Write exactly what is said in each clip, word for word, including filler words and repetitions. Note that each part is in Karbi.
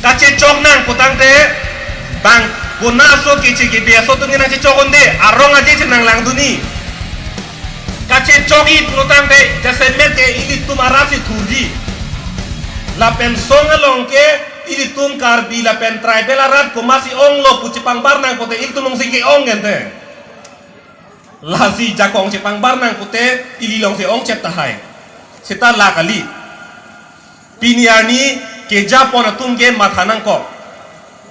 Kachechok nang putangte, bang kona aso keche kebe aso atum nangchechok unde, arong aje chenang langdunji. Kachechokji putangte, jasemet ke ilitum arat si thurji. Lapen song along ke ilitum Karbi lapen tribal arat komatsi onglo pu chepangbar nang pute ilitum ongsi ke-ong gente. Lasi jakong chepangbar nang pute ili alongsi ongchet tahai. Seta la kali. Pini arni kejapon atum ke matha nangkok.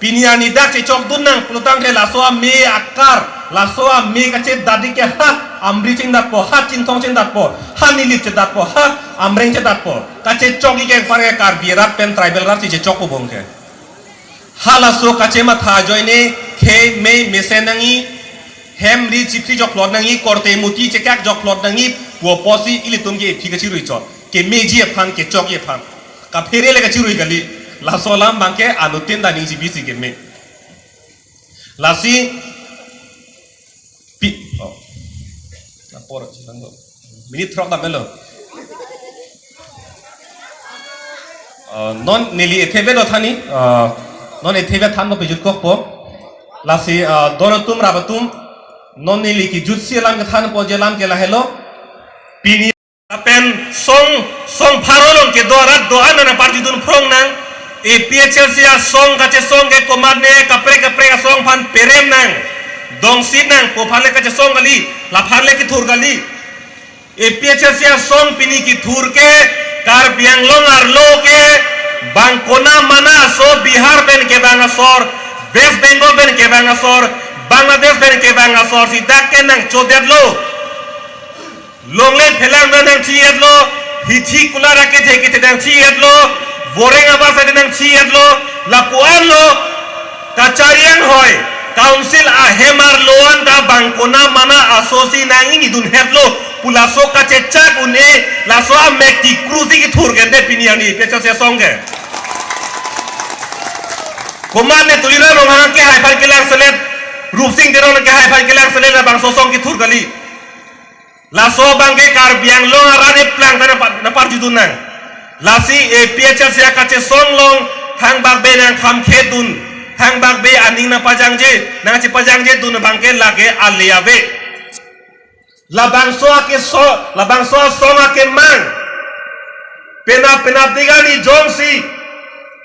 Pini arni dak chechokdun nang putangte laso ame akar, laso ame kachedatji ke ha Amri chingdatpo, ha Chinthong chingdatpo, ha Nilip chedatpo, ha Amreng chedatpo. Kachechokji ke parke Karbi arat pen tribal arat si chechokpo bong ke. Halaso kachematha ajoine khei mei mesen nangji, hem ri chiphri jokplot nangji, korte muti chekak jokplot nangji pu apotsi ilitum ke ephi kachirui chot. Kemeji aphan, kechokji aphan. Kaphere le kachirui kali. Laso alam abangke anuttin ta ning chibisi keme. Lasi pi, oh. Apor, minute throk damlo. Uh, non neli ethe ave do thanji, uh, non ethe ave than do pejut kokpo. Lasi, uh, don atum rap atum, non neli kejutsi alam kethanpo je alam ke lahelo. Pini lapen song, song pharo along kedo arat do-an nangparjudun phrong nang. A P H L C asong kachesong ke komatne kaprek kaprek asong aphan perem nang, dongsi nang pu aphan le kachesong kali, laphan le kethur kali. A P H L C asong pini kethur ke Karbi Anglong arlo ke bang kona mana aso Bihar pen kevang asor, West Bengal pen kevang asor, Bangladesh pen kevang asor si dak ke nangchodetlo. Longle phelang nangchijoklo, hithi kular akethe kethe nangchijoklo, voreng abas ade nangchijoklo, lapu-anlo kachari anghoi, council ahem arlo anta bang kona mana aso si nangchini dunhetlo pu laso kachechak un-e, laso amek tikru si kethur kende pini arni A P H L C asong ke. Komatne Tuliram Ronghang kehai aphan kelang selet, Rupsing Teron kehai aphan kelang selet, labangso asong kethur kali. Laso abangke Karbi Anglong arat eplang ta nangpa-, nangparjudun nang. Lasi A P H L C akachesong along thangbak be nangkhamkhedun, thangbak be aning nangpajangje, nangchepajangjedun abangke lake ale ave. Labangso akeso, labangso asong akemang penap penap diga ni jongsi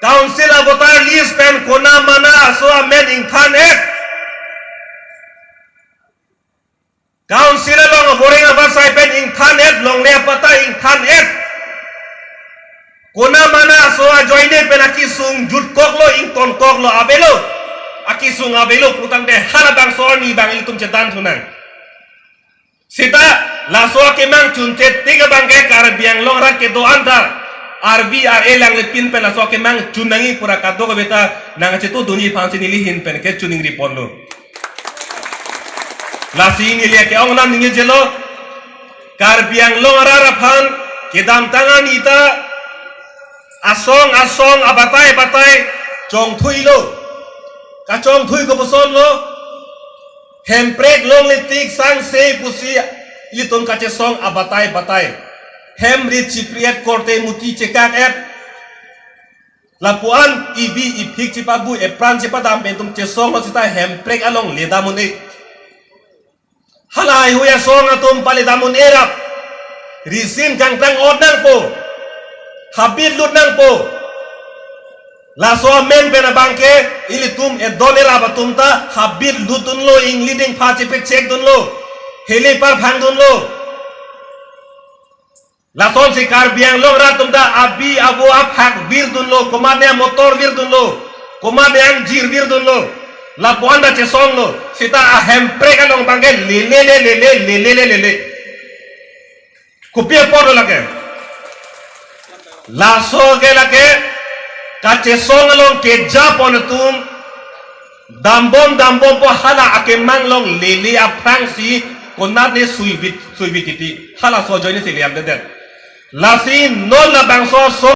council avoter list pen kona mana aso amen ingthan-et. Council along voreng abasai pen ingthan-et, longle apatta ingthan-et. Kona mana aso ajoine pen akesung jutkoklo, ingtonkoklo, avelo. Akesung avelo putangte halabangso arni abang ilitum chedan thunang. Seta laso akemang chunche tik abangke Karbi Anglong arat kedo-an ta R B R A langlipin pen laso akemang chun nangji pura kadokave ta nangchetudunji aphansi neli ahin pen kechoningri ponlo. Lasi neli ke-ong alam ningjelo, Karbi Anglong arat aphan kedamtang arni ta asong asong abatai batai chongthuilo. Kachongthui kopusonlo, Hemprek longle tik sangse pusi ilitum kachesong abatai batai. Hem rit chipri-et, korte muti chekak-et. Lapu-an ibi iphik chepabu, epran chepadam pen itum chesonglo seta hemprek along ledam un-e. Halahai hui asong atum paledam un-e rap. Risim kangtang ot nangpo. Habit lut nangpo. Laso amen pen abangke ilitum edon erap atum ta habit lutdunlo, ingli dingpha chepechekdunlo, heli parphangdunlo. Lasonsi Karbi Anglong arat atum ta abi avo aphak virdunlo, komatne amotor virdunlo, komatne angjir virdunlo. Lapu-an ta chesonglo, seta ahemprek along abangke lele lele lele lele lele. Kopi apotlo lake? Laso ke lake kachesong along kejapon atum dambom dambompo, hala akemang along lele aphrangsi konatne suivit suivit titi, halaso ajoinesi le-amdedet. Lasi non labangso aso